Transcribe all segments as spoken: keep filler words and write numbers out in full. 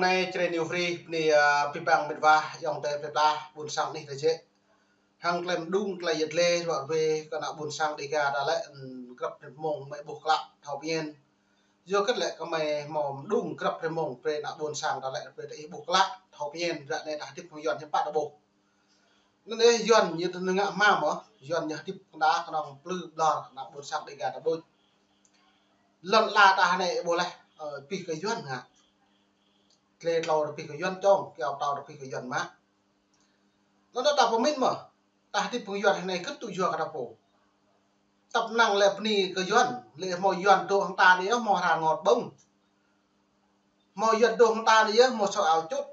Anai Jrai New Free, bơni, ơ, abih bang met wa, ayŏng adơi plơi pla, ƀôn sang anih ta jĕ. Hăng tơlơi mơđung, tơlơi yet lĕ, ruă ruê, kơ ană ƀôn sang Dêga ta lĕ, ưm, grăp rơmông, mơi ƀuh klă, thâo pơñen. Yua kơ lĕ kơ mơi hmâo mơđung grăp rơmông, brơi ană ƀôn sang ta lĕ, brơi ta ih ƀuh klă, thâo pơñen, ră anai ta hơdip hăng Yuan hiư̆m pă ta ƀuh. Anŭn yơh Yuan ñu tơ ngă hmua mơ̆, Yuan ñu hơdip kơnda kơnơ̆ng plư ƀlŏr ană ƀôn sang Dêga ta đôč. Lŏn ala ta anai ƀuh laih, ơ, abih kơ Yuan ngă. Tơlơi tlâo abih kơ Yuan čŏng, kiao pơtâo abih kơ Yuan mă. Anŭn ta pơmĭn mơ̆, ta hơdip hăng Yuan anai kơt tŭ yua kơ ta pô. Tăp năng lĕ bơni kơ Yuan, lĕ hmâo Yuan dŏ hăng ta anai yơh hmâo hra ngot ƀơ̆ng. Hmâo Yuan dŏ hăng ta anai yơh hmâo sŏk ao čut.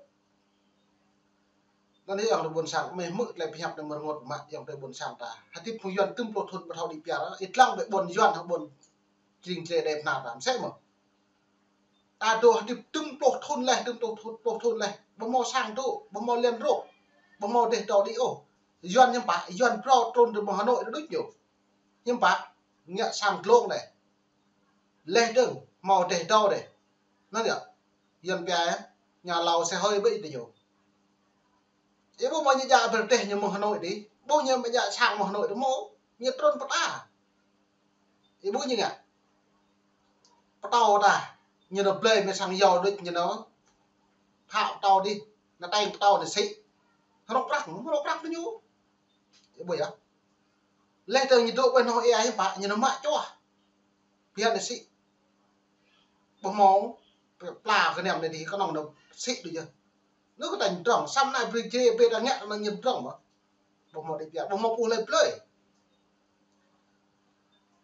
Anŭn yơh ayŏng adơi ƀôn sang, mơi hmư̆ tơlơi pơhiăp anai mơ̆ rơngot mă ayŏng adơi ƀôn sang ta. Hơdip hăng Yuan tơm pluh thŭn ƀu thâo đĭ pioh, ih lăng ƀơi ƀôn Yuan hăng ƀôn Jring Jrai Đê Bơhnar ta, mơsĕ mơ̆. Ta dŏ hơdip tơm pluh thŭn laih, tơm pluh thŭn, pluh thŭn laih. Ƀu hmâo sang dŏ, ƀu hmâo lŏn rŏk, ƀu hmâo dêh dŏ đĭ ôh. Yuan hiư̆m pă, Yuan phrâo trŭn tơ mơ̆ng Hà Nội đôč ñu. Hiư̆m pă, ngă sang glông đê. Laih dơ̆ng, hmâo dêh dŏ đê. Anŭn yơh, Yuan pia, ngă lâo xe hơi ƀơi tơ ñu. Ih ƀuh mơ̆ ñu djă ƀơi dêh ñu mơ̆ng Hà Nội đĭ. Ƀuh ñu mơ̆ djă sang mơ̆ng Hà Nội đĭ mơ̆. Ñu trŭn pơtă. Ih ƀuh ñu ngă. Pơtâo ta. Ñu nao blơi mơ̆ng sang yâo đôč ñu nao. Phă pơtâo đĭ. Nao teng pơtâo nao sĭ. Rŏk prăk, rŏk prăk tơ ñu. Ih ƀuh yơh. Laih dơ̆ng ñu dŏ ƀơi noh ia hiư̆m pă, ñu nao mă čuah. Biă nao sĭ. Ƀu hmâo, pla kơ anăm anai đĭ kơnơ̆ng nao sĭ đôč yơh. Anŭn kơ ta ñu drŏng, samơ̆ anai brơi jĕ, brơi ta ngă kơ anŭn ñu drŏng mơ̆. Ƀu hmâo đĭ pioh, ƀu hmâo ƀuh lơi blơi.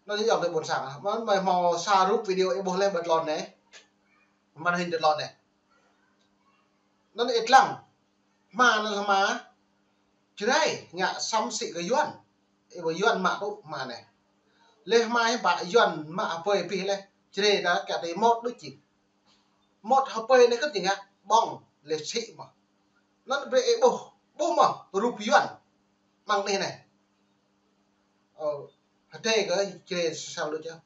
Anŭn yơh ayŏng adơi ƀôn sang, mơ̆, mơi hmâo sa rup video ih ƀuh laih ƀơi tơlŏn anai. Màn hình tơlŏn anai. Anŭn ih lăng. Hmua anŭn hmua Jrai ngă săm sĭ kơ Yuan. Ih ƀuh Yuan mă tŭ hmua anai. Laih hmua hiư̆m pă Yuan mă hơpơi abih laih. Jrai ta kiăng tui mŏt đôč jing. Mŏt hơpơi anai kơt jing ngă ƀơ̆ng laih sĭ mơ̆. Anŭn brơi ih ƀuh, ƀuh mơ̆ rup Yuan. Mơ̆ng anai anai. Ơ, hơdai kơ Jrai sal đôč yơh.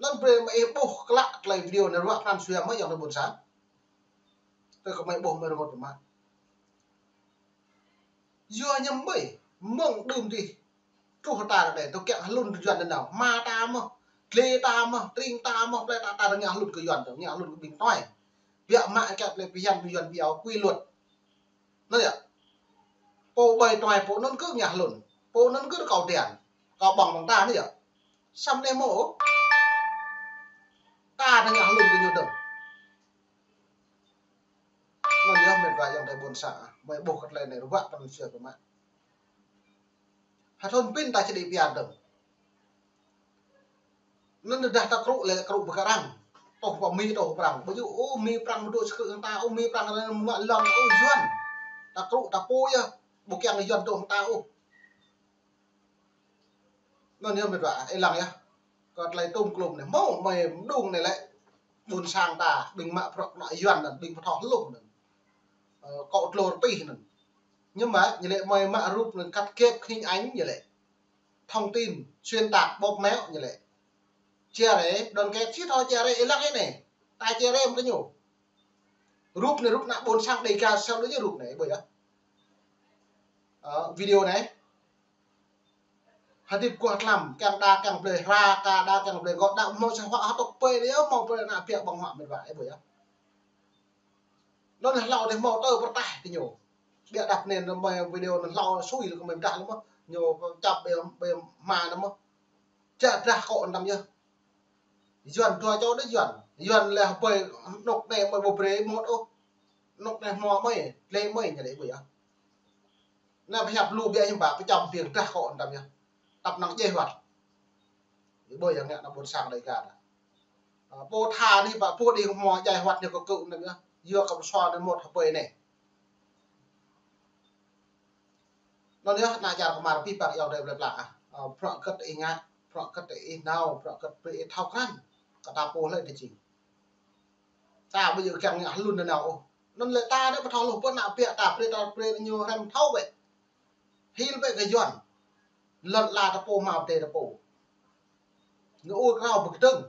Anŭn brơi mơi ih ƀuh klă tơlơi video anai ruă pran jua mơ̆ ayŏng adơi ƀôn sang. Tơ kơ mơi ƀuh mơi rơngot mơ̆. Yua ñu mơi, mơ̆ng đưm đih. Truh ta ră anai, tơ kiăng hlŭn tơ Yuan anŭn nao. Hmua ta mơ̆, glai ta mơ̆, tring ta mơ̆, plơi ta, ta ngă hlŭn kơ Yuan tơ, ngă hlŭn kơ ƀing tuai. Biă mă kiăng plơi pơhiăp Yuan biă quy luật. Anŭn yơh. Pô ƀơi tuai pô anŭn kơ ngă hlŭn. Pô anŭn kơ rơkâo tian. Rơkâo ƀơ̆ng mơ̆ng ta anŭn yơh. Samơ̆ anai mơ̆. Ta ngă hlŭn kơ ñu dơ̆ng. Anŭn yơh met wa ayŏng adơi ƀôn sang. Mơi ƀuh kơ tơlơi anai ruă pran jua pơmă. Hơthŭn pin ta či đĭ pioh dơ̆ng. Anŭn tơdah ta krŭ lĕ krŭ ƀơi kơ arăng. Tŏh pơ Mi tŏh pơ Prăng. Ƀu djơ̆, ơ, Mi Prăng mơ̆ dŏ sơkơ̆ hăng ta, ơ, Mi Prăng anŭn mă lŏn, ơ, Yuan. Ta krŭ ta pô yơh. Ƀu kiăng Yuan dŏ hăng ta ôh. Anŭn yơh met wa, ih lăng yơh. Kơ tơlơi tŭm klŭm anai. Hmâo mơi mơđung anai lĕ. Ƀôn sang ta, ƀing mă bruă kơnuk Yuan anŭn, ƀing pơtô hlŭn anŭn. Ơ, kŏ tlô rơpih anŭn. Nhưng mà, ñu lĕ mơi mă rup anŭn cắt ghép hình ảnh ñu lĕ. Thông tin, xuyên tạc, bóp méo ñu lĕ. Chia rẽ, đoàn kết, sĭt thâo chia rẽ, ih lăng ih anai. Ta chia rẽ mơ̆ng kơ ñu. Rup anai, rup ană ƀôn sang Dêga sel đôč yơh rup anai, ƀuh yơh. Ơ, video anai. Hơdip guah tlam, kiăng đa kiăng blơi hra, ka đa kiăng blơi gŏ, đa hmâo sa huă hơtŏk pơi đê yơh, hmâo pơi ană biă ƀơ̆ng huă met wa, ih ƀuh yơh. Anŭn hlâo đe hmâo tơ pơrơtaih tơ ñu. Biă đăp anai mơi video anŭn hlâo sui lĕ kơ mơi pơdah lĕ mơ̆. Ñu čăp ƀơi, ƀơi hmua anŭn mơ̆. Čă drah kŏ anăm yơh. Yuan dua čô đôč Yuan. Yuan lĕ hơpơi anŏk anai mơi ƀu brơi mŏt ôh. Anŏk anai hmua mơi, glai mơi ñu lĕ ƀuh yơh. Anai pơhiăp lu biă hiư̆m pă pơčăm ƀing drah kŏ anăm yơh. Tăp năng djai huăt. Ih ƀuh yơh ngă ană ƀôn sang Dêga ta. Ơ, pô tha anai pă pô đĭ hmua djai huăt ñu kơ kơ̆ anăm yơh. Yua kơ pơsua anai mŏt hơpơi anai. Anŭn yơh, ană čar kơmar abih bang ayŏng adơi plơi pla ah. Ơ, bruă kơt ih ngă, bruă kơt ih nao, bruă kơt brơi ih thâo krăn. Kơ ta pô hlơi tơ jing. Ta ƀu djơ̆ kiăng ngă hlŭn nanao ôh. Anŭn lĕ ta anai pơthâo hluh pơ ană biă ta brơi ta brơi ñu hrăm thâo bĕ. Hil bĕ kơ Yuan. Lŏn ala ta pô hmâo tê ta pô. Ñu ur krao pơkơdơ̆ng.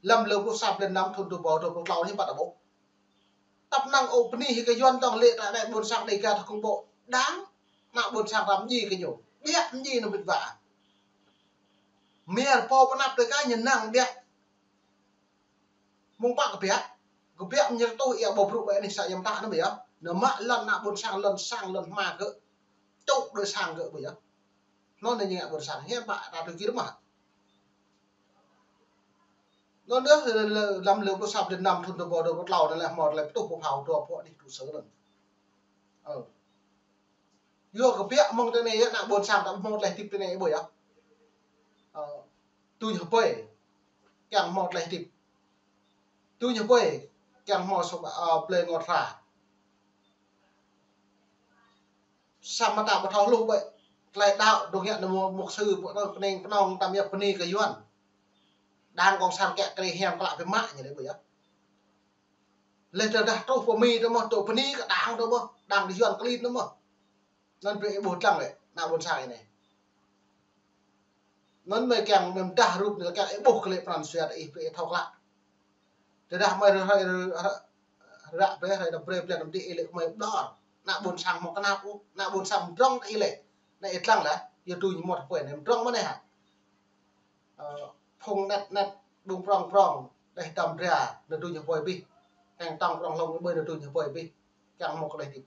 Lăm lơ pluh sa blan năm thŭn dua rơbâo dua pluh klâo anai pă ta ƀuh. Tăp năng ôh bơni hĭ kơ Yuăn tŏng lĕ ta anai ƀôn sang Đêga ta kông ƀô̆. Đang, ană ƀôn sang răm ji kơ ñu. Biă ji nao mĭt wa. Mơ̆ pô pơnăp Đêga ñu năng biă. Mơ̆ng pă kơ biă. Kơ biă mơ̆ ñu tuh ia ƀô̆ brŭ ƀĕ anih sa yăm ta nao biă. Nao mă lŏn ană ƀôn sang, lŏn sang, lŏn hma gơ̆. Čŭk đơi sang gơ̆ ƀu yơh. Nao anai ñu ngă ƀôn sang. Hiam pă ta tui kir mă. Nao anai lăm lơ pluh sa bơdăn năm thŭn dua ƀô̆ dua ƀô̆ tlâo anai lĕ hmâo tơlơi pơtuh pơphao dua pô anih tŭ sơ anŭn. Ơ. Yua kơ biă mơ̆ng tơ anai yơh ană ƀôn sang ta hmâo tơlơi hơdip tơ anai ƀu yơh. Ơ. Tui ñu ƀơi. Kiăng hmâo tơlơi hơdip. Tui ñu ƀơi. Kiăng hmâo sô, ơ, plei ngŏ hra. Samơ̆ ta ƀu thâo hluh ƀơi. Tơlơi đaŏ dŏ ngă anŭn mục sư, pơnong, pơnong tam yap bơni kơ Yuăn. Đang kông san kiă kri hiam klă pơmă ñu lĕ ƀu yơh. Lĕ tơdah truh pơ Mi tơ mơ̆, tŭ bơni kơ đang tơ mơ̆, đang tơ Yuăn klin tơ mơ̆. Anŭn brơi ih ƀuh lăng lĕ, ană ƀôn sang anai. Anŭn mơi kiăng mơi mơdah rup anai lĕ kiăng ih ƀuh kơ lĕ pran jua ih brơi ih thâo klă. Tơdah mơi ră, ră, ră, ră brơi, ră brơi, brơi năm tih ih lĕ mơi ƀlŏr. Ană ƀôn sang hmâo kơnap ôh, ană ƀôn sang mdrŏng tơ ih lĕ. Anai ih lăng lah, yua tui ñu mơ̆t pơi anai mdrŏng mơ̆ anai hă. Ơ, phung net net, ƀung prong prong, đeh dăm dra, nao tui ñu ƀơi bih. Hăng tŏng prong hlong ƀơi nao tui ñu ƀơi bih. Kiăng hmâo kơ lĕ hơdip.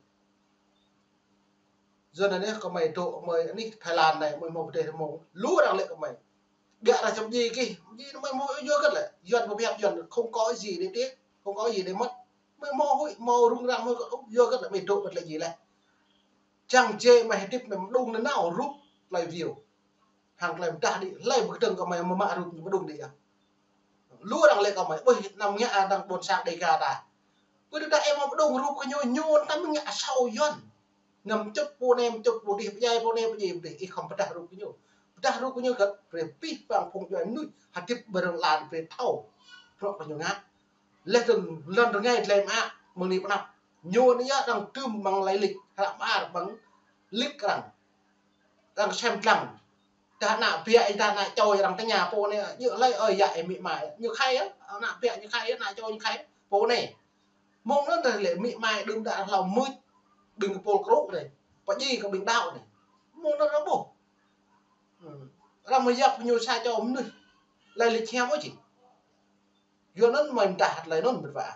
Yua anŭn anai kơ mơi dŏ mơi anih Thái Lan anai, mơi hmâo pơdeh mơ̆ng lu arăng lĕ kơ mơi. Biă arăng čăm ji kih, ji mơi hmâo yua hơget lĕ. Yuăn pơhiăp Yuăn không có gì để tiếc, không có gì để mất. Mơi hmâo huĭ, hmâo rŭng răng, mơi kơ yua hơget lĕ, mơi dŏ ƀơi lĕ ji lĕ. Čang jĕ mơi hơdip mơi mơđung nanao rup tơlơi view. Hăng tơlơi mơdah đĭ, hlơi pơkơdơ̆ng kơ mơi mơmă rup mơđung đĭ yơh. Lu arăng lĕ kơ mơi, ƀuh năm ngă đang ƀôn sang Đêga ta. Ƀuh tơdah ih mơmă mơđung rup kơ ñu, ñu tam ngă asâo Yuăn. Ngăm čŭt pô anai, čŭt pô dih, pơdjai pô anai, pơdjai pô dih, ih khŏm pơdah rup kơ ñu. Pơdah rup kơ ñu kơ, brơi pih păng phung djuai mơnuih, hơdip ƀơi rŏng lan brơi thâo. Bruă kơ ñu ngă. Leh dơ̆ng lŏn rơngai tơlơi mă, mơ̆ng anai pơnăp. Ñu anai yơh arăng tơm mơ̆ng lai lik, hră mơar mơ̆ng lik arăng. Arăng sem lăng. Tơdah ană biă, tơdah ană čô arăng tơña pô anai, ñu laĭ ơi yă ih mĭ mai. Ñu khai yơh, ană biă ñu khai yơh, ană čô ñu khai, pô anai. Mơ̆ng anŭn tơlơi lĕ mĭ mai đưm đă hlâo mưč, ƀing kơpul krŭ anai. Pơdjai kơ ƀing đaŏ anai. Mơ̆ng anŭn arăng ƀuh. Hmm. Arăng mơyap ñu sa čô mơnuih. Laĭ lĕ hiam ôh či. Yua anŭn mơi mơdah tơlơi anŭn mơ̆n wa.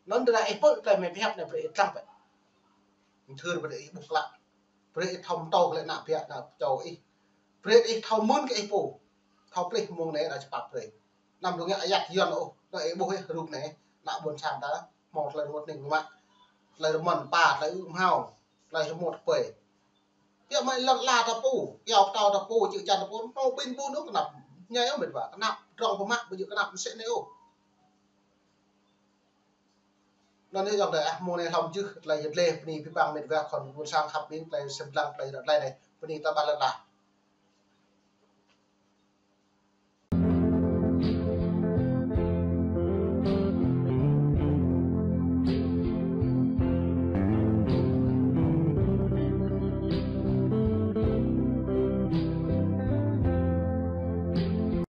Anŭn tơdah ih pơ̆ tơlơi mơi pơhiăp anai brơi ih lăng ƀĕ. Thâo brơi ih ƀuh klă. Brơi ih thâo mơtô kơ lĕ ană biă ană čô ih. Brơi ih thâo mưn kơ ih pô. Thâo plih mơ̆ng anai ană čơpap brơi. Năm dŏ ngă ayăt Yuăn ôh. Anŭn ih ƀuh ih rup anai. Ană ƀôn sang ta hmâo tơlơi rơngot ning mă. Tơlơi rơmơn pa, tơlơi ư̆ mơhao. Tơlơi rơmôt pơi. Biă mơi lŏn ala ta pô, iâu pơtao ta pô, čư̆ čan ta pô, pô ƀing ƀun ôh kơnăp. Ñai ôh mĕt wa, kơnăp, drŏng pơmă, ƀu djơ̆ kơnăp mơsĕ anai ôh. Anŭn yơh ayŏng adơi ah, mông anai hlŏm jưh, tơlơi yơh dleh, bơni abih bang mĕt wa khŏm ƀôn sang khăp ƀing, tơlơi sem lăng, tơlơi ră tơlơi anai, bơni ta ƀah lŏn ala.